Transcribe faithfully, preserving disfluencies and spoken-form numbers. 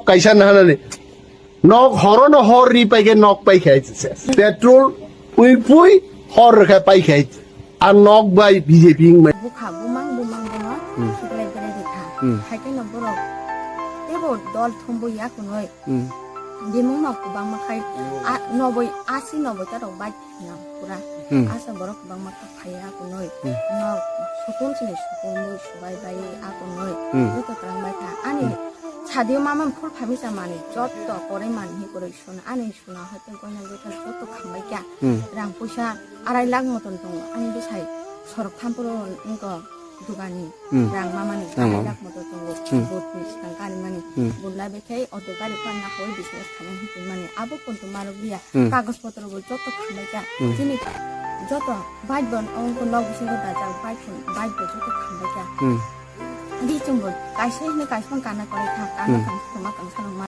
Kaisa na hanani. Nok horo no hor ri pai khe nok pai khe se. Petrol pui pui hor rwkha pai khe. A nok bai B J P wng bai. Bukha bumang bumang bono Hmm. khiklai belai rikha. Hmm. Haikhe no borok tebo dol thumbo ya kunoi. Hmm. Bimung no kwbangma khai a, noboi, asi noboi ta rok bai khna pura. Hmm. Asa borok kwbangma kha phai a kunoi. Hmm. No sukun sini sukun bo subai bai a kunoi. Hmm. Joto kwrang bai kha. Ani Hmm. sadio mama phul phamisa mani joto korai mani hi koroi sona ani sona hoite goina gothar joto khambai kha. Hmm. Rang puisa arai lakh moton tongo. Ani bwsai sorok thampuro wngkha dugani Hmm. rang mamani Tamo. arai lakh moton tongo. Hmm. Bot ni swkang kari mani. Hmm. Bot lai bai khai auto gari panna hoi business khamai hwnwi mani. Abo kuntu marok biya. Hmm. Kagoj potro bo joto khambai kha. Hmm. Chini joto bike bo wngkha nok bisingo dajak bike phone, bike bo joto khambai kha. Hmm. Di chumbo kaisa hwnwi kaisa phone kana korai kha. Kana Hmm. kang suma kang sano ma.